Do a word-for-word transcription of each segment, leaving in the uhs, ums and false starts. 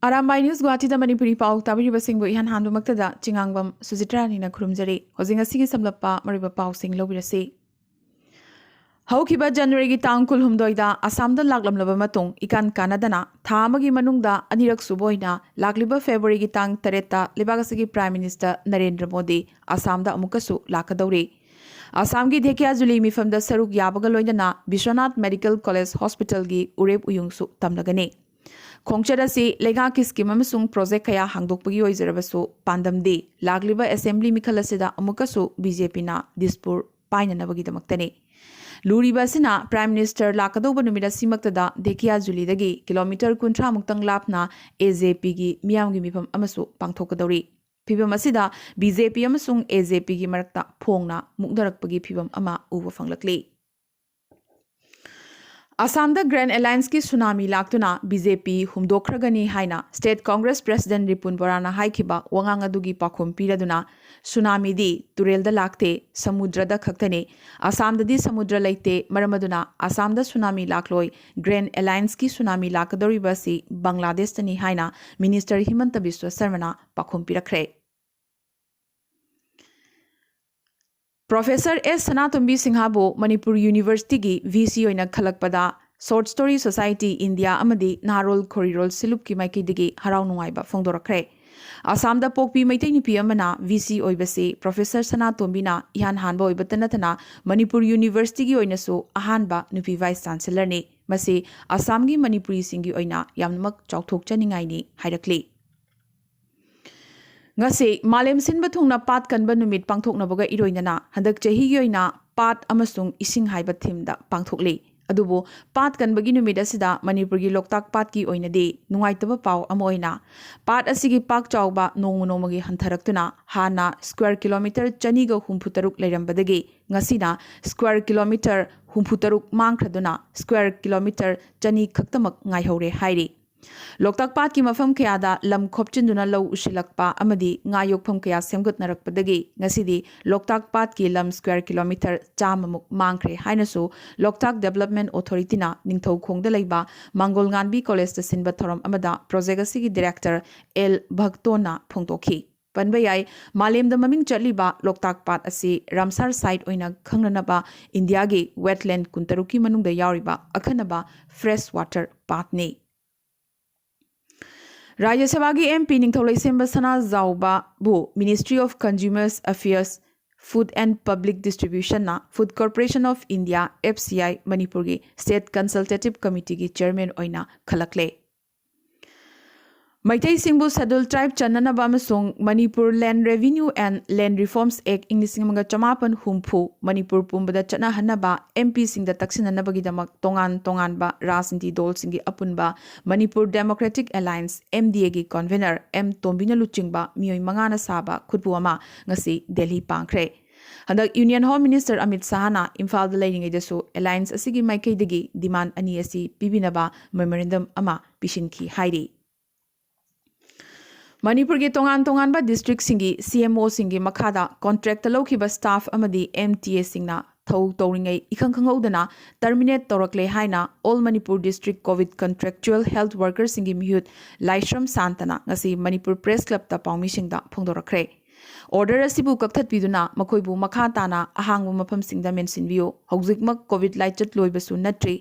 Arambai news ꯒꯨꯋꯥꯍꯥꯇꯤꯗ Manipuri ꯄꯥꯎ ꯇꯥꯕꯤꯔꯤꯕꯁꯤꯡꯕꯨ ꯏꯍꯥꯟ ꯍꯥꯟꯕꯃꯛꯇꯗ ꯆꯤꯉꯥꯡꯕꯝ ꯁꯨꯖꯤꯇ꯭ꯔꯥꯅꯤꯅ ꯈꯨꯔꯨꯝꯖꯔꯤ꯫ ꯍꯧꯖꯤꯛ ꯉꯁꯤꯒꯤ ꯁꯝꯂꯞꯄ ꯃꯔꯨꯑꯣꯏꯕ ꯄꯥꯎꯁꯤꯡ ꯂꯧꯕꯤꯔꯁꯤ꯫ ꯍꯧꯈꯤꯕ ꯖꯅꯋꯥꯔꯤꯒꯤ ꯇꯥꯡ ꯀꯨꯟꯍꯨꯝꯗꯣꯏꯗ ꯑꯁꯥꯝꯗ ꯂꯥꯛꯂꯝꯂꯕ ꯃꯇꯨꯡ, ꯏꯀꯥꯟ ꯀꯥꯟꯅꯗꯅ ꯊꯥ ꯑꯃꯒꯤ ꯃꯅꯨꯡꯗ ꯑꯅꯤꯔꯛ ꯁꯨꯕ ꯑꯣꯏꯅ ꯂꯥꯛꯂꯤꯕ ꯐꯦꯕ꯭ꯔꯨꯋꯥꯔꯤꯒꯤ ꯇꯥꯡ ꯇꯔꯦꯠꯇ ꯂꯩꯕꯥꯛ ꯑꯁꯤꯒꯤ ꯄ꯭ꯔꯥꯏꯝ ꯃꯤꯅꯤꯁꯇꯔ ꯅꯔꯦꯟꯗ꯭ꯔ ꯃꯣꯗꯤ ꯑꯁꯥꯝꯗ ꯑꯃꯨꯛꯀꯁꯨ ꯂꯥꯛꯀꯗꯧꯔꯤ꯫ ꯑꯁꯥꯝꯒꯤ ꯙꯦꯀꯤꯌꯥꯖꯨꯂꯤ ꯃꯤꯐꯝꯗ ꯁꯔꯨꯛ ꯌꯥꯕꯒ ꯂꯣꯏꯅꯅ ꯕꯤꯁ꯭ꯋꯅꯥꯊ ꯃꯦꯗꯤꯀꯦꯜ ꯀꯣꯂꯦꯖ ꯍꯣꯁꯄꯤꯇꯥꯜꯒꯤ ꯎꯔꯦꯞ ꯎꯌꯨꯡꯁꯨ ꯇꯝꯂꯒꯅꯤ꯫ ꯈꯣꯡꯆꯠ ꯑꯁꯤ ꯂꯩꯉꯥꯛꯀꯤ ꯁ꯭ꯀꯤꯝ ꯑꯃꯁꯨꯡ ꯄ꯭ꯔꯣꯖꯦꯛ ꯀꯌꯥ ꯍꯥꯡꯗꯣꯛꯄꯒꯤ ꯑꯣꯏꯖꯔꯕꯁꯨ, ꯄꯥꯟꯗꯝꯗꯤ ꯂꯥꯛꯂꯤꯕ ꯑꯦꯁꯦꯝꯕ꯭ꯂꯤ ꯃꯤꯈꯜ ꯑꯁꯤꯗ ꯑꯃꯨꯛꯀꯁꯨ ꯕꯤ ꯖꯦ ꯄꯤꯅ ꯗꯤꯁꯄꯨꯔ ꯄꯥꯏꯅꯅꯕꯒꯤꯗꯃꯛꯇꯅꯤ꯫ ꯂꯨꯔꯤꯕ ꯑꯁꯤꯅ ꯄ꯭ꯔꯥꯏꯝ ꯃꯤꯅꯤꯁꯇꯔ ꯂꯥꯛꯀꯗꯧꯕ ꯅꯨꯃꯤꯠ ꯑꯁꯤꯃꯛꯇꯗ ꯙꯦꯀꯤꯌꯥꯖꯨꯂꯤꯗꯒꯤ ꯀꯤꯂꯣꯃꯤꯇꯔ ꯀꯨꯟꯊ꯭ꯔꯥ ꯃꯨꯛꯇꯪ ꯂꯥꯞꯅ ꯑꯦ ꯖꯦ ꯄꯤꯒꯤ ꯃꯤꯌꯥꯝꯒꯤ ꯃꯤꯐꯝ ꯑꯃꯁꯨ ꯄꯥꯡꯊꯣꯛꯀꯗꯧꯔꯤ꯫ ꯐꯤꯕꯝ ꯑꯁꯤꯗ ꯕꯤ ꯖꯦ ꯄꯤ ꯑꯃꯁꯨꯡ ꯑꯦ ꯖꯦ ꯄꯤꯒꯤ ꯃꯔꯛꯇ ꯐꯣꯡꯅ ꯃꯨꯛꯅꯔꯛꯄꯒꯤ ꯐꯤꯕꯝ ꯑꯃ ꯎꯕ ꯐꯪꯂꯛꯂꯤ꯫ ꯑꯁꯥꯝꯗ ꯒ꯭ꯔꯦꯟ ꯑꯦꯂꯥꯌꯟꯁꯀꯤ ꯁꯨꯅꯥꯃꯤ ꯂꯥꯛꯇꯨꯅ ꯕꯤ ꯖꯦ ꯄꯤ ꯍꯨꯝꯗꯣꯛꯈ꯭ꯔꯒꯅꯤ ꯍꯥꯏꯅ ꯁ꯭ꯇꯦꯠ ꯀꯣꯡꯒ꯭ꯔꯦꯁ ꯄ꯭ꯔꯦꯁꯤꯗꯦꯟꯠ ꯔꯤꯄꯨꯟ ꯕꯣꯔꯥꯅ ꯍꯥꯏꯈꯤꯕ ꯋꯥꯉꯥꯡ ꯑꯗꯨꯒꯤ ꯄꯥꯎꯈꯨꯝ ꯄꯤꯔꯗꯨꯅ, ꯁꯨꯅꯥꯃꯤꯗꯤ ꯇꯨꯔꯦꯜꯗ ꯂꯥꯛꯇꯦ, ꯁꯃꯨꯗ꯭ꯔꯗ ꯈꯛꯇꯅꯤ꯫ ꯑꯁꯥꯝꯗꯗꯤ ꯁꯃꯨꯗ꯭ꯔ ꯂꯩꯇꯦ, ꯃꯔꯝ ꯑꯗꯨꯅ ꯑꯁꯥꯝꯗ ꯁꯨꯅꯥꯃꯤ ꯂꯥꯛꯂꯣꯏ꯫ ꯒ꯭ꯔꯦꯟ ꯑꯦꯂꯥꯌꯟꯁꯀꯤ ꯁꯨꯅꯥꯃꯤ ꯂꯥꯛꯀꯗꯧꯔꯤꯕ ꯑꯁꯤ ꯕꯪꯒ꯭ꯂꯥꯗꯦꯁꯇꯅꯤ ꯍꯥꯏꯅ ꯃꯤꯅꯤꯁꯇꯔ ꯍꯤꯃꯟꯇ ꯕꯤꯁ꯭ꯋ ꯁꯔꯃꯅ ꯄꯥꯎꯈꯨꯝ ꯄꯤꯔꯛꯈ꯭ꯔꯦ꯫ ꯄ꯭ꯔꯣꯐꯦꯁꯔ ꯑꯦꯁ ꯁꯅꯥꯇꯣꯝꯕꯤ ꯁꯤꯡꯍꯕꯨ ꯃꯅꯤꯄꯨꯔ ꯌꯨꯅꯤꯚꯔꯁꯤꯇꯤꯒꯤ ꯚꯤ ꯁꯤ ꯑꯣꯏꯅ ꯈꯜꯂꯛꯄꯗ ꯁꯣꯔꯠ ꯁ꯭ꯇꯣꯔꯤ ꯁꯣꯁꯥꯏꯇꯤ ꯏꯟꯗꯤꯌꯥ ꯑꯃꯗꯤ ꯅꯍꯥꯔꯣꯜ ꯈꯣꯔꯤꯔꯣꯜ ꯁꯤꯂꯨꯞꯀꯤ ꯃꯥꯏꯀꯩꯗꯒꯤ ꯍꯔꯥꯎ ꯅꯨꯡꯉꯥꯏꯕ ꯐꯣꯡꯗꯣꯔꯛꯈ꯭ꯔꯦ꯫ ꯑꯁꯥꯝꯗ ꯄꯣꯛꯄꯤ ꯃꯩꯇꯩ ꯅꯨꯄꯤ ꯑꯃꯅ ꯚꯤ ꯁꯤ ꯑꯣꯏꯕꯁꯤ ꯄ꯭ꯔꯣꯐꯦꯁꯔ ꯁꯅꯥꯇꯣꯝꯕꯤꯅ ꯏꯍꯥꯟ ꯍꯥꯟꯕ ꯑꯣꯏꯕꯇ ꯅꯠꯇꯅ ꯃꯅꯤꯄꯨꯔ ꯌꯨꯅꯤꯚꯔꯁꯤꯇꯤꯒꯤ ꯑꯣꯏꯅꯁꯨ ꯑꯍꯥꯟꯕ ꯅꯨꯄꯤ ꯚꯥꯏꯁ ꯆꯥꯟꯁꯦꯂꯔꯅꯤ꯫ ꯃꯁꯤ ꯑꯁꯥꯝꯒꯤ ꯃꯅꯤꯄꯨꯔꯤꯁꯤꯡꯒꯤ ꯑꯣꯏꯅ ꯌꯥꯝꯅꯃꯛ ꯆꯥꯎꯊꯣꯛꯆꯅꯤꯡꯉꯥꯏꯅꯤ ꯍꯥꯏꯔꯛꯂꯤ꯫ ꯉꯁꯤ ꯃꯥꯂꯦꯝ ꯁꯤꯟꯕ ꯊꯨꯡꯅ ꯄꯥꯠ ꯀꯟꯕ ꯅꯨꯃꯤꯠ ꯄꯥꯡꯊꯣꯛꯅꯕꯒ ꯏꯔꯣꯏꯅꯅ ꯍꯟꯗꯛ ꯆꯍꯤꯒꯤ ꯑꯣꯏꯅ ꯄꯥꯠ ꯑꯃꯁꯨꯡ ꯏꯁꯤꯡ ꯍꯥꯏꯕ ꯊꯤꯝꯗ ꯄꯥꯡꯊꯣꯛꯂꯤ꯫ ꯑꯗꯨꯕꯨ ꯄꯥꯠ ꯀꯟꯕꯒꯤ ꯅꯨꯃꯤꯠ ꯑꯁꯤꯗ ꯃꯅꯤꯄꯨꯔꯒꯤ ꯂꯣꯛꯇꯥꯛ ꯄꯥꯠꯀꯤ ꯑꯣꯏꯅꯗꯤ ꯅꯨꯡꯉꯥꯏꯇꯕ ꯄꯥꯎ ꯑꯃ ꯑꯣꯏꯅ ꯄꯥꯠ ꯑꯁꯤꯒꯤ ꯄꯥꯛ ꯆꯥꯎꯕ ꯅꯣꯡꯃ ꯅꯣꯡꯃꯒꯤ ꯍꯟꯊꯔꯛꯇꯨꯅ ꯍꯥꯟꯅ ꯁ꯭ꯀ꯭ꯋꯥꯔ ꯀꯤꯂꯣꯃꯤꯇꯔ ꯆꯅꯤꯒ ꯍꯨꯝꯐꯨ ꯇꯔꯨꯛ ꯂꯩꯔꯝꯕꯗꯒꯤ ꯉꯁꯤꯅ ꯁ꯭ꯀ꯭ꯋꯥꯔ ꯀꯤꯂꯣꯃꯤꯇꯔ ꯍꯨꯝꯐꯨ ꯇꯔꯨꯛ ꯃꯥꯡꯈ꯭ꯔꯗꯨꯅ ꯁ꯭ꯀ꯭ꯋꯥꯔ ꯀꯤꯂꯣꯃꯤꯇꯔ ꯆꯅꯤ ꯈꯛꯇꯃꯛ ꯉꯥꯏꯍꯧꯔꯦ ꯍꯥꯏꯔꯤ꯫ ꯂꯣꯛꯇꯥꯛ ꯄꯥꯠꯀꯤ ꯃꯐꯝ ꯀꯌꯥꯗ ꯂꯝ ꯈꯣꯞꯆꯤꯟꯗꯨꯅ ꯂꯧ ꯎꯁꯤꯜꯂꯛꯄ ꯑꯃꯗꯤ ꯉꯥ ꯌꯣꯛꯐꯝ ꯀꯌꯥ ꯁꯦꯝꯒꯠꯅꯔꯛꯄꯗꯒꯤ ꯉꯁꯤꯗꯤ ꯂꯣꯛꯇꯥꯛ ꯄꯥꯠꯀꯤ ꯂꯝ square kilometre ꯆꯥꯝꯃꯃꯨꯛ ꯃꯥꯡꯈ꯭ꯔꯦ ꯍꯥꯏꯅꯁꯨ ꯂꯣꯛꯇꯥꯛ Development Authorityꯅ ꯅꯤꯡꯊꯧꯈꯣꯡꯗ ꯂꯩꯕ ꯃꯥꯡꯒꯣꯜ ꯉꯥꯟꯕꯤ Collegeꯇ ꯁꯤꯟꯕ ꯊꯧꯔꯝ ꯑꯃꯗ project ꯑꯁꯤꯒꯤ director ꯑꯦꯜ ꯚꯛꯇꯣꯟꯅ ꯐꯣꯡꯗꯣꯛꯈꯤ꯫ ꯄꯟꯕ ꯌꯥꯏ, ꯃꯥꯂꯦꯝꯗ ꯃꯃꯤꯡ ꯆꯠꯂꯤꯕ ꯂꯣꯛꯇꯥꯛ ꯄꯥꯠ ꯑꯁꯤ ꯔꯥꯝꯁꯥꯔ site ꯑꯣꯏꯅ ꯈꯪꯅꯅꯕ ꯏꯟꯗꯤꯌꯥꯒꯤ wetland ꯀꯨꯟꯇꯔꯨꯛꯀꯤ ꯃꯅꯨꯡꯗ ꯌꯥꯎꯔꯤꯕ ꯑꯈꯟꯅꯕ fresh water ꯄꯥꯠꯅꯤ꯫ ꯔꯥꯖ꯭ꯌ ꯁꯚꯥꯒꯤ MP ꯅꯤꯡꯊꯧ ꯂꯩꯁꯦꯝꯕ ꯁꯅꯥꯖꯥꯎꯕꯕꯨ Ministry of Consumers Affairs, Food and Public Distributionꯅ Food Corporation of India, FCI, ꯃꯅꯤꯄꯨꯔꯒꯤ State Consultative Committeeꯒꯤ chairman ꯑꯣꯏꯅ ꯈꯜꯂꯛꯂꯦ꯫ ꯃꯩꯇꯩꯁꯤꯡꯕꯨ Scheduled Tribe ꯆꯟꯅꯅꯕ ꯑꯃꯁꯨꯡ Manipur Land Revenue and Land Reforms Act ꯏꯪ ꯂꯤꯁꯤꯡ ꯑꯃꯒ ꯆꯃꯥꯄꯟ ꯍꯨꯝꯐꯨ ꯃꯅꯤꯄꯨꯔ ꯄꯨꯝꯕꯗ ꯆꯠꯅꯍꯟꯅꯕ MPꯁꯤꯡꯗ ꯇꯛꯁꯤꯟꯅꯅꯕꯒꯤꯗꯃꯛ ꯇꯣꯉꯥꯟ ꯇꯣꯉꯥꯟꯕ ꯔꯥꯖꯅꯤꯇꯤ ꯗꯣꯜꯁꯤꯡꯒꯤ ꯑꯄꯨꯟꯕ Manipur Democratic Alliance, MDAꯒꯤ convener ꯑꯦꯝ ꯇꯣꯝꯕꯤꯅ ꯂꯨꯆꯤꯡꯕ ꯃꯤꯑꯣꯏ ꯃꯉꯥꯅ ꯁꯥꯕ ꯈꯨꯠꯄꯨ ꯑꯃ ꯉꯁꯤ ꯗꯦꯜꯍꯤ ꯄꯥꯡꯈ꯭ꯔꯦ꯫ ꯍꯟꯗꯛ Union Home Minister ꯑꯃꯤꯠ ꯁꯍꯥꯅ ꯏꯝꯐꯥꯜꯗ ꯂꯩꯔꯤꯉꯩꯗꯁꯨ alliance ꯑꯁꯤꯒꯤ ꯃꯥꯏꯀꯩꯗꯒꯤ demand ꯑꯅꯤ ꯑꯁꯤ ꯄꯤꯕꯤꯅꯕ memorandum ꯑꯃ ꯄꯤꯁꯤꯟꯈꯤ ꯍꯥꯏꯔꯤ꯫ ꯃꯅꯤꯄꯨꯔꯒꯤ ꯇꯣꯉꯥꯟ ꯇꯣꯉꯥꯟꯕ districtꯁꯤꯡꯒꯤ CMOꯁꯤꯡꯒꯤ ꯃꯈꯥꯗ contractꯇ ꯂꯧꯈꯤꯕ staff ꯑꯃꯗꯤ MTAꯁꯤꯡꯅ ꯊꯧ ꯇꯧꯔꯤꯉꯩ ꯏꯈꯪ ꯈꯪꯍꯧꯗꯅ terminate ꯇꯧꯔꯛꯂꯦ ꯍꯥꯏꯅ All Manipur District COVID Contractual Health Workerꯁꯤꯡꯒꯤ ꯃꯤꯍꯨꯠ ꯂꯥꯏꯁ꯭ꯔꯝ ꯁꯥꯟꯇꯅ ꯉꯁꯤ ꯃꯅꯤꯄꯨꯔ Press Clubꯇ ꯄꯥꯎꯃꯤꯁꯤꯡꯗ ꯐꯣꯡꯗꯣꯔꯛꯈ꯭ꯔꯦ꯫ Order ꯑꯁꯤꯕꯨ ꯀꯛꯊꯠꯄꯤꯗꯨꯅ ꯃꯈꯣꯏꯕꯨ ꯃꯈꯥ ꯇꯥꯅ ꯑꯍꯥꯡꯕ ꯃꯐꯝꯁꯤꯡꯗ ꯃꯦꯟꯁꯤꯟꯕꯤꯌꯨ꯫ ꯍꯧꯖꯤꯛꯃꯛ COVID ꯂꯥꯏꯆꯠ ꯂꯣꯏꯕꯁꯨ ꯅꯠꯇ꯭ꯔꯤ꯫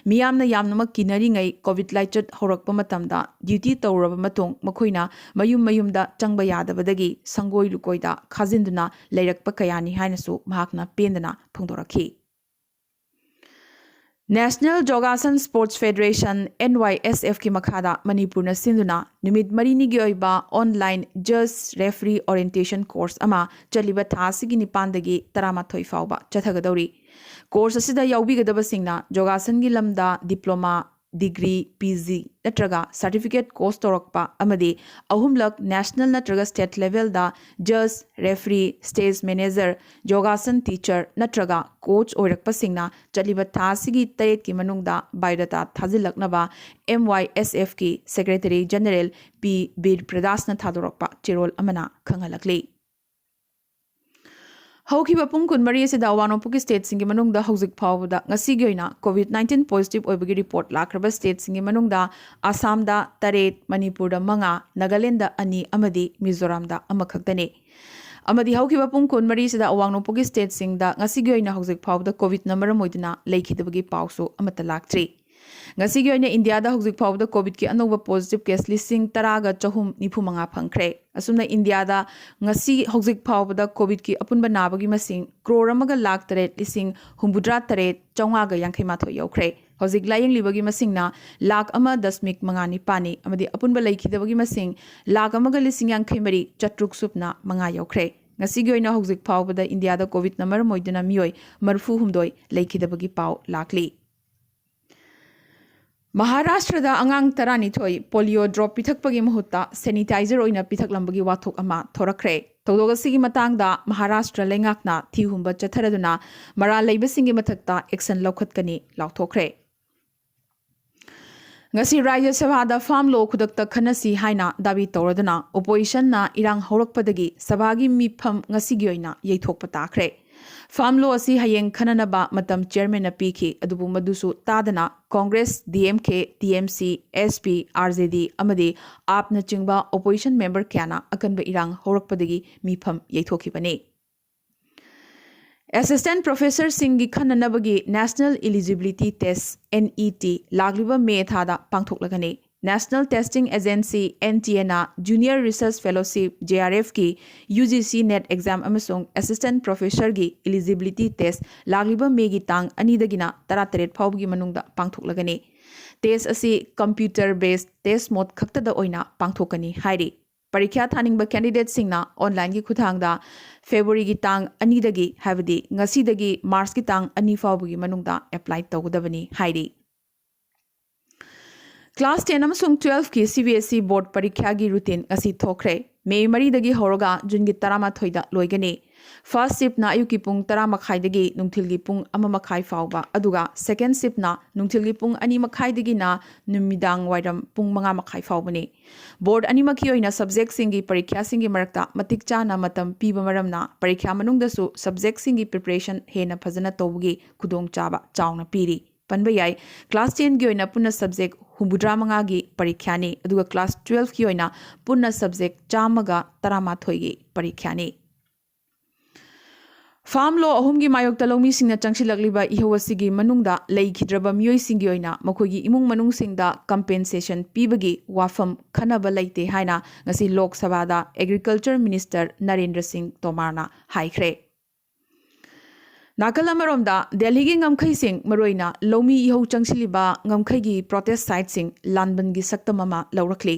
ꯃꯤꯌꯥꯝꯅ ꯌꯥꯝꯅꯃꯛ ꯀꯤꯅꯔꯤꯉꯩ COVID ꯂꯥꯏꯆꯠ ꯍꯧꯔꯛꯄ ꯃꯇꯝꯗ duty ꯇꯧꯔꯕ ꯃꯇꯨꯡ ꯃꯈꯣꯏꯅ ꯃꯌꯨꯝ ꯃꯌꯨꯝꯗ ꯆꯪꯕ ꯌꯥꯗꯕꯗꯒꯤ ꯁꯪꯒꯣꯏ ꯂꯨꯀꯣꯏꯗ ꯈꯥꯖꯤꯟꯗꯨꯅ ꯂꯩꯔꯛꯄ ꯀꯌꯥꯅꯤ ꯍꯥꯏꯅꯁꯨ ꯃꯍꯥꯛꯅ ꯄꯦꯟꯗꯅ ꯐꯣꯡꯗꯣꯔꯛꯈꯤ꯫ National Yogasan Sports Federation, NYSFꯀꯤ ꯃꯈꯥꯗ ꯃꯅꯤꯄꯨꯔꯅ ꯁꯤꯟꯗꯨꯅ ꯅꯨꯃꯤꯠ ꯃꯔꯤꯅꯤꯒꯤ ꯑꯣꯏꯕ online judge referee orientation course ꯑꯃ ꯆꯠꯂꯤꯕ ꯊꯥ ꯑꯁꯤꯒꯤ ꯅꯤꯄꯥꯟꯗꯒꯤ ꯇꯔꯥꯃꯥꯊꯣꯏ ꯐꯥꯎꯕ ꯆꯠꯊꯒꯗꯧꯔꯤ꯫ Course ꯑꯁꯤꯗ ꯌꯥꯎꯕꯤꯒꯗꯕꯁꯤꯡꯅ ꯌꯣꯒꯥꯁꯟꯒꯤ ꯂꯝꯗ diploma, degree, P G ꯅꯠꯇ꯭ꯔꯒ certificate course ꯇꯧꯔꯛꯄ ꯑꯃꯗꯤ ꯑꯍꯨꯝꯂꯛ national ꯅꯠꯇ꯭ꯔꯒ state levelꯗ judge, referee, stage manager, ꯌꯣꯒꯥꯁꯟ teacher ꯅꯠꯇ꯭ꯔꯒ coach ꯑꯣꯏꯔꯛꯄꯁꯤꯡꯅ ꯆꯠꯂꯤꯕ ꯊꯥ ꯑꯁꯤꯒꯤ ꯇꯔꯦꯠꯀꯤ ꯃꯅꯨꯡꯗ biodata ꯊꯥꯖꯤꯜꯂꯛꯅꯕ M Y S Fꯀꯤ Secretary General P ꯕꯤꯔ ꯄ꯭ꯔꯗꯥꯁꯅ ꯊꯥꯗꯣꯔꯛꯄ ꯆꯦꯔꯣꯜ ꯑꯃꯅ ꯈꯪꯍꯜꯂꯛꯂꯤ꯫ ꯍꯧꯈꯤꯕ ꯄꯨꯡ ꯀꯨꯟꯃꯔꯤ ꯑꯁꯤꯗ ꯑꯋꯥꯡ ꯅꯣꯡꯄꯣꯛꯀꯤ stateꯁꯤꯡꯒꯤ ꯃꯅꯨꯡꯗ ꯍꯧꯖꯤꯛ ꯐꯥꯎꯕꯗ ꯉꯁꯤꯒꯤ ꯑꯣꯏꯅ COVID nineteen positive ꯑꯣꯏꯕꯒꯤ report ꯂꯥꯛꯈ꯭ꯔꯕ stateꯁꯤꯡꯒꯤ ꯃꯅꯨꯡꯗ ꯑꯁꯥꯝꯗ ꯇꯔꯦꯠ, ꯃꯅꯤꯄꯨꯔꯗ ꯃꯉꯥ, ꯅꯥꯒꯥꯂꯦꯟꯗ ꯑꯅꯤ ꯑꯃꯗꯤ ꯃꯤꯖꯣꯔꯥꯝꯗ ꯑꯃꯈꯛꯇꯅꯤ꯫ ꯑꯃꯗꯤ ꯍꯧꯈꯤꯕ ꯄꯨꯡ ꯀꯨꯟꯃꯔꯤꯁꯤꯗ ꯑꯋꯥꯡ ꯅꯣꯡꯄꯣꯛꯀꯤ stateꯁꯤꯡꯗ ꯉꯁꯤꯒꯤ ꯑꯣꯏꯅ ꯍꯧꯖꯤꯛ ꯐꯥꯎꯕꯗ COVIDꯅ ꯃꯔꯝ ꯑꯣꯏꯗꯨꯅ ꯂꯩꯈꯤꯗꯕꯒꯤ ꯄꯥꯎꯁꯨ ꯑꯃꯠꯇ ꯂꯥꯛꯇ꯭ꯔꯤ꯫ ꯉꯁꯤꯒꯤ ꯑꯣꯏꯅ ꯏꯟꯗꯤꯌꯥꯗ ꯍꯧꯖꯤꯛ ꯐꯥꯎꯕꯗ COVIDꯀꯤ ꯑꯅꯧꯕ positive case ꯂꯤꯁꯤꯡ ꯇꯔꯥꯒ ꯆꯍꯨꯝ ꯅꯤꯐꯨ ꯃꯉꯥ ꯐꯪꯈ꯭ꯔꯦ꯫ ꯑꯁꯨꯝꯅ ꯏꯟꯗꯤꯌꯥꯗ ꯉꯁꯤ ꯍꯧꯖꯤꯛ ꯐꯥꯎꯕꯗ COVIDꯀꯤ ꯑꯄꯨꯟꯕ ꯅꯥꯕꯒꯤ ꯃꯁꯤꯡ ꯀ꯭ꯔꯣꯔ ꯑꯃꯒ ꯂꯥꯈ ꯇꯔꯦꯠ ꯂꯤꯁꯤꯡ ꯍꯨꯝꯐꯨꯇꯔꯥ ꯇꯔꯦꯠ ꯆꯥꯝꯃꯉꯥꯒ ꯌꯥꯡꯈꯩ ꯃꯥꯊꯣꯏ ꯌꯧꯈ꯭ꯔꯦ꯫ ꯍꯧꯖꯤꯛ ꯂꯥꯌꯦꯡꯂꯤꯕꯒꯤ ꯃꯁꯤꯡꯅ ꯂꯥꯈ ꯑꯃ ꯗꯁꯃꯤꯛ ꯃꯉꯥ ꯅꯤꯄꯥꯟꯅꯤ ꯑꯃꯗꯤ ꯑꯄꯨꯟꯕ ꯂꯩꯈꯤꯗꯕꯒꯤ ꯃꯁꯤꯡ ꯂꯥꯈ ꯑꯃꯒ ꯂꯤꯁꯤꯡ ꯌꯥꯡꯈꯩ ꯃꯔꯤ ꯆꯥꯇ꯭ꯔꯨꯛ ꯁꯨꯞꯅ ꯃꯉꯥ ꯌꯧꯈ꯭ꯔꯦ꯫ ꯉꯁꯤꯒꯤ ꯑꯣꯏꯅ ꯍꯧꯖꯤꯛ ꯐꯥꯎꯕꯗ ꯏꯟꯗꯤꯌꯥꯗ COVIDꯅ ꯃꯔꯝ ꯑꯣꯏꯗꯨꯅ ꯃꯤꯑꯣꯏ ꯃꯔꯤꯐꯨ ꯍꯨꯝꯗꯣꯏ ꯂꯩꯈꯤꯗꯕꯒꯤ ꯄꯥꯎ ꯂꯥꯛꯂꯤ꯫ ꯃꯍꯥꯔꯥꯁꯇ꯭ꯔꯗ ꯑꯉꯥꯡ ꯇꯔꯥꯅꯤꯊꯣꯏ polio drop ꯄꯤꯊꯛꯄꯒꯤ ꯃꯍꯨꯠꯇ sanitizer ꯑꯣꯏꯅ ꯄꯤꯊꯛꯂꯝꯕꯒꯤ ꯋꯥꯊꯣꯛ ꯑꯃ ꯊꯣꯔꯛꯈ꯭ꯔꯦ꯫ ꯊꯧꯗꯣꯛ ꯑꯁꯤꯒꯤ ꯃꯇꯥꯡꯗ ꯃꯍꯥꯔꯥꯁꯇ꯭ꯔ ꯂꯩꯉꯥꯛꯅ ꯊꯤꯍꯨꯝꯕ ꯆꯠꯊꯔꯗꯨꯅ ꯃꯔꯥꯜ ꯂꯩꯕꯁꯤꯡꯒꯤ ꯃꯊꯛꯇ action ꯂꯧꯈꯠꯀꯅꯤ ꯂꯥꯎꯊꯣꯛꯈ꯭ꯔꯦ꯫ ꯉꯁꯤ ꯔꯥꯖ꯭ꯌ ꯁꯚꯥꯗ farm law ꯈꯨꯗꯛꯇ ꯈꯟꯅꯁꯤ ꯍꯥꯏꯅ ꯗꯥꯕꯤ ꯇꯧꯔꯗꯨꯅ oppositionꯅ ꯏꯔꯥꯡ ꯍꯧꯔꯛꯄꯗꯒꯤ ꯁꯚꯥꯒꯤ ꯃꯤꯐꯝ ꯉꯁꯤꯒꯤ ꯑꯣꯏꯅ ꯌꯩꯊꯣꯛꯄ ꯇꯥꯈ꯭ꯔꯦ꯫ Farm law ꯑꯁꯤ ꯍꯌꯦꯡ ꯈꯟꯅꯅꯕ ꯃꯇꯝ chairmanꯅ ꯄꯤꯈꯤ, ꯑꯗꯨꯕꯨ ꯃꯗꯨꯁꯨ ꯇꯥꯗꯅ Congress, D M K, T M C, S P, R J D ꯑꯃꯗꯤ AAPꯅꯆꯤꯡꯕ opposition member ꯀꯌꯥꯅ ꯑꯀꯟꯕ ꯏꯔꯥꯡ ꯍꯧꯔꯛꯄꯗꯒꯤ ꯃꯤꯐꯝ ꯌꯩꯊꯣꯛꯈꯤꯕꯅꯤ꯫ Assistant professorꯁꯤꯡꯒꯤ ꯈꯟꯅꯅꯕꯒꯤ National Eligibility Test, N E T, ꯂꯥꯛꯂꯤꯕ ꯃꯦ ꯊꯥꯗ ꯄꯥꯡꯊꯣꯛꯂꯒꯅꯤ꯫ National Testing Agency, N T Aꯅ Junior Research Fellowship, J R Fꯀꯤ U G C NET exam ꯑꯃꯁꯨꯡ assistant professorꯒꯤ eligibility test ꯂꯥꯛꯂꯤꯕ ꯃꯦꯒꯤ ꯇꯥꯡ ꯑꯅꯤꯗꯒꯤꯅ ꯇꯔꯥꯇꯔꯦꯠ ꯐꯥꯎꯕꯒꯤ ꯃꯅꯨꯡꯗ ꯄꯥꯡꯊꯣꯛꯂꯒꯅꯤ꯫ Test ꯑꯁꯤ computer based test mode ꯈꯛꯇꯗ ꯑꯣꯏꯅ ꯄꯥꯡꯊꯣꯛꯀꯅꯤ ꯍꯥꯏꯔꯤ꯫ ꯄꯔꯤꯈ꯭ꯌꯥ ꯊꯥꯅꯤꯡꯕ candidateꯁꯤꯡꯅ onlineꯒꯤ ꯈꯨꯠꯊꯥꯡꯗ Februaryꯒꯤ ꯇꯥꯡ ꯑꯅꯤꯗꯒꯤ, ꯍꯥꯏꯕꯗꯤ ꯉꯁꯤꯗꯒꯤ Marchꯀꯤ ꯇꯥꯡ ꯑꯅꯤ ꯐꯥꯎꯕꯒꯤ ꯃꯅꯨꯡꯗ apply ꯇꯧꯒꯗꯕꯅꯤ ꯍꯥꯏꯔꯤ꯫ Class ten ꯑꯃꯁꯨꯡ twelve ꯀꯤ C B S E board ꯄꯔꯤꯈ꯭ꯌꯥꯒꯤ routine ꯉꯁꯤ ꯊꯣꯛꯈ꯭ꯔꯦ꯫ ꯃꯦ ꯃꯔꯤꯗꯒꯤ ꯍꯧꯔꯒ ꯖꯨꯟꯒꯤ ꯇꯔꯥꯃꯥꯊꯣꯏꯗ ꯂꯣꯏꯒꯅꯤ꯫ First shift ꯅ ꯑꯌꯨꯛꯀꯤ ꯄꯨꯡ ꯇꯔꯥ ꯃꯈꯥꯏꯗꯒꯤ ꯅꯨꯡꯊꯤꯜꯒꯤ ꯄꯨꯡ ꯑꯃ ꯃꯈꯥꯏ ꯐꯥꯎꯕ, ꯑꯗꯨꯒ second shift ꯅ ꯅꯨꯡꯊꯤꯜꯒꯤ ꯄꯨꯡ ꯑꯅꯤ ꯃꯈꯥꯏꯗꯒꯤꯅ ꯅꯨꯃꯤꯗꯥꯡ ꯋꯥꯏꯔꯝ ꯄꯨꯡ ꯃꯉꯥ ꯃꯈꯥꯏ ꯐꯥꯎꯕꯅꯤ꯫ Board ꯑꯅꯤꯃꯛꯀꯤ ꯑꯣꯏꯅ subject ꯁꯤꯡꯒꯤ ꯄꯔꯤꯈ꯭ꯌꯥꯁꯤꯡꯒꯤ ꯃꯔꯛꯇ ꯃꯇꯤꯛ ꯆꯥꯅ ꯃꯇꯝ ꯄꯤꯕ ꯃꯔꯝꯅ ꯄꯔꯤꯈ꯭ꯌꯥ ꯃꯅꯨꯡꯗꯁꯨ subject ꯁꯤꯡꯒꯤ preparation ꯍꯦꯟꯅ ꯐꯖꯅ ꯇꯧꯕꯒꯤ ꯈꯨꯗꯣꯡꯆꯥꯕ ꯆꯥꯎꯅ ꯄꯤꯔꯤ꯫ ꯄꯟꯕ ꯌꯥꯏ, class ten ꯒꯤ ꯑꯣꯏꯅ ꯄꯨꯟꯅ subject ꯍꯨꯝꯐꯨꯇꯔꯥ ꯃꯉꯥꯒꯤ ꯄꯔꯤꯈ꯭ꯌꯥꯅꯤ, ꯑꯗꯨꯒ class twelve ꯀꯤ ꯑꯣꯏꯅ ꯄꯨꯟꯅ subject ꯆꯥꯝꯃꯒ ꯇꯔꯥꯃꯥꯊꯣꯏꯒꯤ ꯄꯔꯤꯈ꯭ꯌꯥꯅꯤ꯫ Farm law ꯑꯍꯨꯝꯒꯤ ꯃꯥꯌꯣꯛꯇ ꯂꯧꯃꯤꯁꯤꯡꯅ ꯆꯪꯁꯤꯜꯂꯛꯂꯤꯕ ꯏꯍꯧ ꯑꯁꯤꯒꯤ ꯃꯅꯨꯡꯗ ꯂꯩꯈꯤꯗ꯭ꯔꯕ ꯃꯤꯑꯣꯏꯁꯤꯡꯒꯤ ꯑꯣꯏꯅ ꯃꯈꯣꯏꯒꯤ ꯏꯃꯨꯡ ꯃꯅꯨꯡꯁꯤꯡꯗ compensation ꯄꯤꯕꯒꯤ ꯋꯥꯐꯝ ꯈꯟꯅꯕ ꯂꯩꯇꯦ ꯍꯥꯏꯅ ꯉꯁꯤ ꯂꯣꯛ ꯁꯚꯥꯗ Agriculture Minister ꯅꯔꯦꯟꯗ꯭ꯔ ꯁꯤꯡ ꯇꯣꯃꯥꯔꯅ ꯍꯥꯏꯈ꯭ꯔꯦ꯫ ꯅꯥꯀꯜ ꯑꯃꯔꯣꯝꯗ, ꯗꯦꯜꯍꯤꯒꯤ ꯉꯝꯈꯩꯁꯤꯡ, ꯃꯔꯨꯑꯣꯏꯅ ꯂꯧꯃꯤ ꯏꯍꯧ ꯆꯪꯁꯤꯜꯂꯤꯕ ꯉꯝꯈꯩꯒꯤ protest site ꯁꯤꯡ ꯂꯥꯟꯕꯟꯒꯤ ꯁꯛꯇꯝ ꯑꯃ ꯂꯧꯔꯛꯂꯤ꯫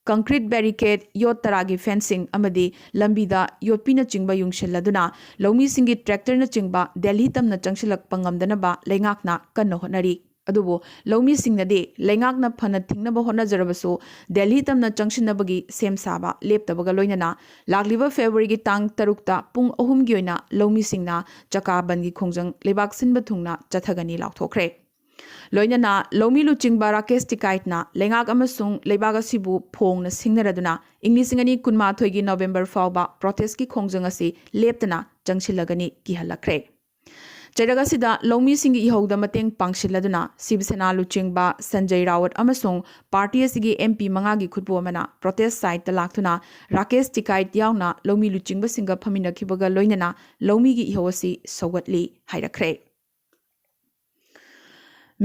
Concrete barricade, ꯌꯣꯠ ꯇꯔꯥꯒꯤ fencing ꯑꯃꯗꯤ ꯂꯝꯕꯤꯗ ꯌꯣꯠꯄꯤꯅꯆꯤꯡꯕ ꯌꯨꯡꯁꯤꯜꯂꯗꯨꯅ ꯂꯧꯃꯤꯁꯤꯡꯒꯤ tractor ꯅꯆꯤꯡꯕ ꯗꯦꯜꯍꯤ ꯇꯝꯅ ꯆꯪꯁꯤꯜꯂꯛꯄ ꯉꯝꯗꯅꯕ ꯂꯩꯉꯥꯛꯅ ꯀꯟꯅ ꯍꯣꯠꯅꯔꯤ꯫ ꯑꯗꯨꯕꯨ ꯂꯧꯃꯤꯁꯤꯡꯅꯗꯤ ꯂꯩꯉꯥꯛꯅ ꯐꯅ ꯊꯤꯡꯅꯕ ꯍꯣꯠꯅꯖꯔꯕꯁꯨ ꯗꯦꯜꯍꯤ ꯇꯝꯅ ꯆꯪꯁꯤꯟꯅꯕꯒꯤ ꯁꯦꯝ ꯁꯥꯕ ꯂꯦꯞꯇꯕꯒ ꯂꯣꯏꯅꯅ ꯂꯥꯛꯂꯤꯕ ꯐꯦꯕ꯭ꯔꯨꯋꯥꯔꯤꯒꯤ ꯇꯥꯡ ꯇꯔꯨꯛꯇ ꯄꯨꯡ ꯑꯍꯨꯝꯒꯤ ꯑꯣꯏꯅ ꯂꯧꯃꯤꯁꯤꯡꯅ ꯆꯀꯥ ꯕꯟꯒꯤ ꯈꯣꯡꯖꯪ ꯂꯩꯕꯥꯛ ꯁꯤꯟꯕ ꯊꯨꯡꯅ ꯆꯠꯊꯒꯅꯤ ꯂꯥꯎꯊꯣꯛꯈ꯭ꯔꯦ꯫ ꯂꯣꯏꯅꯅ ꯂꯧꯃꯤ ꯂꯨꯆꯤꯡꯕ ꯔꯥꯀꯦꯁ ꯇꯤꯀꯥꯏꯠꯅ ꯂꯩꯉꯥꯛ ꯑꯃꯁꯨꯡ ꯂꯩꯕꯥꯛ ꯑꯁꯤꯕꯨ ꯐꯣꯡꯅ ꯁꯤꯡꯅꯔꯗꯨꯅ ꯏꯪ ꯂꯤꯁꯤꯡ ꯑꯅꯤ ꯀꯨꯟꯃꯥꯊꯣꯏꯒꯤ ꯅꯕꯦꯝꯕꯔ ꯐꯥꯎꯕ protest ꯀꯤ ꯈꯣꯡꯖꯪ ꯑꯁꯤ ꯂꯦꯞꯇꯅ ꯆꯪꯁꯤꯜꯂꯒꯅꯤ ꯀꯤꯍꯜꯂꯛꯈ꯭ꯔꯦ꯫ ꯆꯩꯔꯛ ꯑꯁꯤꯗ ꯂꯧꯃꯤꯁꯤꯡꯒꯤ ꯏꯍꯧꯗ ꯃꯇꯦꯡ ꯄꯥꯡꯁꯤꯜꯂꯗꯨꯅ ꯁꯤꯕ ꯁꯦꯅꯥ ꯂꯨꯆꯤꯡꯕ ꯁꯟꯖꯌ ꯔꯥꯋꯠ ꯑꯃꯁꯨꯡ party ꯑꯁꯤꯒꯤ M P ꯃꯉꯥꯒꯤ ꯈꯨꯠꯄꯨ ꯑꯃꯅ protest site ꯇ ꯂꯥꯛꯇꯨꯅ ꯔꯥꯀꯦꯁ ꯇꯤꯀꯥꯏꯠ ꯌꯥꯎꯅ ꯂꯧꯃꯤ ꯂꯨꯆꯤꯡꯕꯁꯤꯡꯒ ꯐꯝꯃꯤꯟꯅꯈꯤꯕꯒ ꯂꯣꯏꯅꯅ ꯂꯧꯃꯤꯒꯤ ꯏꯍꯧ ꯑꯁꯤ ꯁꯧꯒꯠꯂꯤ ꯍꯥꯏꯔꯛꯈ꯭ꯔꯦ꯫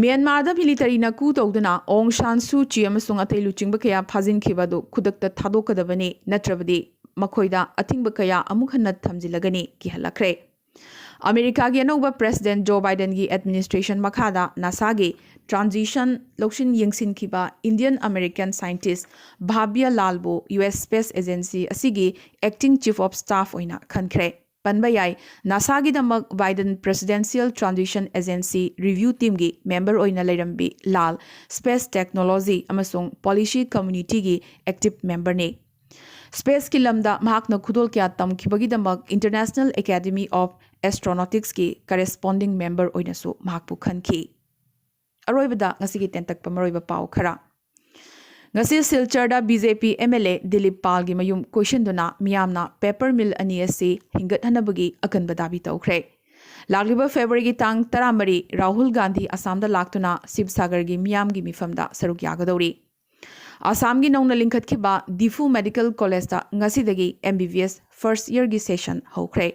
ꯃ꯭ꯌꯥꯟꯃꯥꯔꯗ military ꯅ coup ꯇꯧꯗꯨꯅ ꯑꯣꯡ ꯁꯥꯟ ꯁꯨ ꯆꯤ ꯑꯃꯁꯨꯡ ꯑꯇꯩ ꯂꯨꯆꯤꯡꯕ ꯀꯌꯥ ꯐꯥꯖꯤꯟꯈꯤꯕ ꯑꯗꯨ ꯈꯨꯗꯛꯇ ꯊꯥꯗꯣꯛꯀꯗꯕꯅꯤ, ꯅꯠꯇ꯭ꯔꯕꯗꯤ ꯃꯈꯣꯏꯗ ꯑꯊꯤꯡꯕ ꯀꯌꯥ ꯑꯃꯨꯛ ꯍꯟꯅ ꯊꯝꯖꯤꯜꯂꯒꯅꯤ ꯀꯤꯍꯜꯂꯛꯈ꯭ꯔꯦ꯫ ꯑꯃꯦꯔꯤꯀꯥꯒꯤ ꯑꯅꯧꯕ President Joe Biden ꯒꯤ administration ꯃꯈꯥꯗ ꯅꯥꯁꯥꯒꯤ transition ꯂꯧꯁꯤꯟ ꯌꯦꯡꯁꯤꯟꯈꯤꯕ Indian American scientist ꯚꯥꯕ꯭ꯌ ꯂꯥꯜꯕꯨ U S Space Agency ꯑꯁꯤꯒꯤ acting chief of staff ꯑꯣꯏꯅ ꯈꯟꯈ꯭ꯔꯦ꯫ ꯄꯟꯕ ꯌꯥꯏ, ꯅꯥꯁꯥꯒꯤꯗꯃꯛ ꯕꯥꯏꯗꯟ Presidential Transition Agency Review Teamꯒꯤ member ꯑꯣꯏꯅ ꯂꯩꯔꯝꯕꯤ ꯂꯥꯜ, space technology ꯑꯃꯁꯨꯡ policy communityꯒꯤ active memberꯅꯤ꯫ Spaceꯀꯤ ꯂꯝꯗ ꯃꯍꯥꯛꯅ ꯈꯨꯗꯣꯜ ꯀꯌꯥ ꯇꯝꯈꯤꯕꯒꯤꯗꯃꯛ International Academy of Astronauticsꯀꯤ corresponding member ꯑꯣꯏꯅꯁꯨ ꯃꯍꯥꯛꯄꯨ ꯈꯟꯈꯤ꯫ ꯑꯔꯣꯏꯕꯗ ꯉꯁꯤꯒꯤ ꯇꯦꯟꯇꯛꯄ ꯃꯔꯨꯑꯣꯏꯕ ꯄꯥꯎ ꯈꯔ꯫ ꯉꯁꯤ ꯁꯤꯜꯆꯔꯗ BJP MLA ꯗꯤꯂꯤꯞ ꯄꯥꯜꯒꯤ ꯃꯌꯨꯝ ꯀꯣꯏꯁꯤꯟꯗꯨꯅ ꯃꯤꯌꯥꯝꯅ paper mill ꯑꯅꯤ ꯑꯁꯤ ꯍꯤꯡꯒꯠꯍꯟꯅꯕꯒꯤ ꯑꯀꯟꯕ ꯗꯥꯕꯤ ꯇꯧꯈ꯭ꯔꯦ꯫ ꯂꯥꯛꯂꯤꯕ Februaryꯒꯤ ꯇꯥꯡ ꯇꯔꯥꯃꯔꯤ ꯔꯥꯍꯨꯜ ꯒꯥꯟꯙꯤ ꯑꯁꯥꯝꯗ ꯂꯥꯛꯇꯨꯅ ꯁꯤꯕꯁꯥꯒꯔꯒꯤ ꯃꯤꯌꯥꯝꯒꯤ ꯃꯤꯐꯝꯗ ꯁꯔꯨꯛ ꯌꯥꯒꯗꯧꯔꯤ꯫ ꯑꯁꯥꯝꯒꯤ ꯅꯧꯅ ꯂꯤꯡꯈꯠꯈꯤꯕ ꯗꯤꯐꯨ Medical Collegeꯇ ꯉꯁꯤꯗꯒꯤ MBBS first yearꯒꯤ session ꯍꯧꯈ꯭ꯔꯦ꯫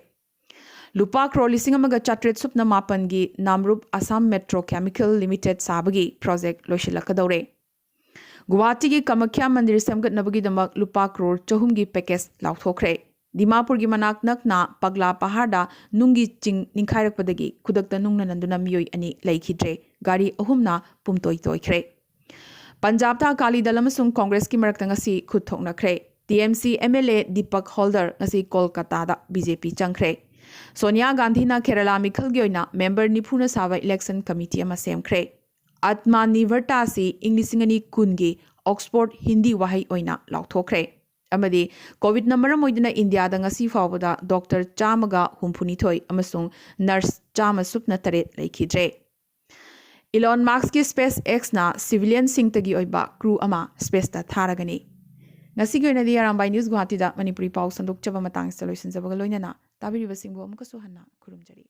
ꯂꯨꯄꯥ ꯀ꯭ꯔꯣꯔ ꯂꯤꯁꯤꯡ ꯑꯃꯒ ꯆꯥꯇ꯭ꯔꯦꯠ ꯁꯨꯞꯅ ꯃꯥꯄꯟꯒꯤ ꯅꯥꯝꯔꯨꯞ ꯑꯁꯥꯝ Metro Chemical Limited ꯁꯥꯕꯒꯤ project ꯂꯣꯏꯁꯤꯜꯂꯛꯀꯗꯧꯔꯦ꯫ ꯒꯨꯋꯥꯍꯥꯇꯤꯒꯤ ꯀꯃꯈ꯭ꯌꯥ ꯃꯟꯗꯤꯔ ꯁꯦꯝꯒꯠꯅꯕꯒꯤꯗꯃꯛ ꯂꯨꯄꯥ ꯀ꯭ꯔꯣꯔ ꯆꯍꯨꯝꯒꯤ package ꯂꯥꯎꯊꯣꯛꯈ꯭ꯔꯦ꯫ ꯗꯤꯃꯥꯄꯨꯔꯒꯤ ꯃꯅꯥꯛ ꯅꯛꯅ ꯄꯒꯂꯥ ꯄꯍꯥꯔꯗ ꯅꯨꯡꯒꯤ ꯆꯤꯡ ꯅꯤꯡꯈꯥꯏꯔꯛꯄꯗꯒꯤ ꯈꯨꯗꯛꯇ ꯅꯨꯡꯅ ꯅꯟꯗꯨꯅ ꯃꯤꯑꯣꯏ ꯑꯅꯤ ꯂꯩꯈꯤꯗ꯭ꯔꯦ, ꯒꯥꯔꯤ ꯑꯍꯨꯝꯅ ꯄꯨꯝꯇꯣꯏ ꯇꯣꯏꯈ꯭ꯔꯦ꯫ ꯄꯟꯖꯥꯕꯇ ꯑꯀꯥꯂꯤ ꯗꯜ ꯑꯃꯁꯨꯡ ꯀꯣꯡꯒ꯭ꯔꯦꯁꯀꯤ ꯃꯔꯛꯇ ꯉꯁꯤ ꯈꯨꯠ ꯊꯣꯛꯅꯈ꯭ꯔꯦ꯫ TMC MLA ꯗꯤꯄꯛ ꯍꯣꯜꯗꯔ ꯉꯁꯤ ꯀꯣꯜꯀꯇꯥꯗ BJP ꯆꯪꯈ꯭ꯔꯦ꯫ ꯁꯣꯅꯤꯌꯥ ꯒꯥꯟꯙꯤꯅ ꯀꯦꯔꯂꯥ ꯃꯤꯈꯜꯒꯤ ꯑꯣꯏꯅ member ꯅꯤꯐꯨꯅ ꯁꯥꯕ election committee ꯑꯃ ꯁꯦꯝꯈ꯭ꯔꯦ꯫ ꯑꯥꯠꯃꯥ ꯅꯤꯔꯚꯔꯇꯥ ꯑꯁꯤ ꯏꯪ ꯂꯤꯁꯤꯡ ꯑꯅꯤ ꯀꯨꯟꯒꯤ Oxford ꯍꯤꯟꯗꯤ ꯋꯥꯍꯩ ꯑꯣꯏꯅ ꯂꯥꯎꯊꯣꯛꯈ꯭ꯔꯦ꯫ ꯑꯃꯗꯤ COVID ꯅ ꯃꯔꯝ ꯑꯣꯏꯗꯨꯅ ꯏꯟꯗꯤꯌꯥꯗ ꯉꯁꯤ ꯐꯥꯎꯕꯗ doctor ꯆꯥꯝꯃꯒ ꯍꯨꯝꯐꯨꯅꯤꯊꯣꯏ ꯑꯃꯁꯨꯡ nurse ꯆꯥꯝꯃ ꯁꯨꯞꯅ ꯇꯔꯦꯠ ꯂꯩꯈꯤꯗ꯭ꯔꯦ꯫ Elon Muskꯀꯤ SpaceXꯅ civilianꯁꯤꯡꯇꯒꯤ ꯑꯣꯏꯕ crew ꯑꯃ spaceꯇ ꯊꯥꯔꯒꯅꯤ꯫ ꯉꯁꯤꯒꯤ ꯑꯣꯏꯅꯗꯤ ꯑꯔꯥꯝꯕꯥꯏ News ꯒꯨꯋꯥꯍꯥꯇꯤꯗ ꯃꯅꯤꯄꯨꯔꯤ ꯄꯥꯎ ꯁꯟꯗꯣꯛꯆꯕ ꯃꯇꯥꯡꯁꯤꯗ ꯂꯣꯏꯁꯤꯟꯖꯕꯒ ꯂꯣꯏꯅꯅ ꯇꯥꯕꯤꯔꯤꯕꯁꯤꯡꯕꯨ ꯑꯃꯨꯛꯀꯁꯨ ꯍꯟꯅ ꯈꯨꯔꯨꯝꯖꯔꯤ꯫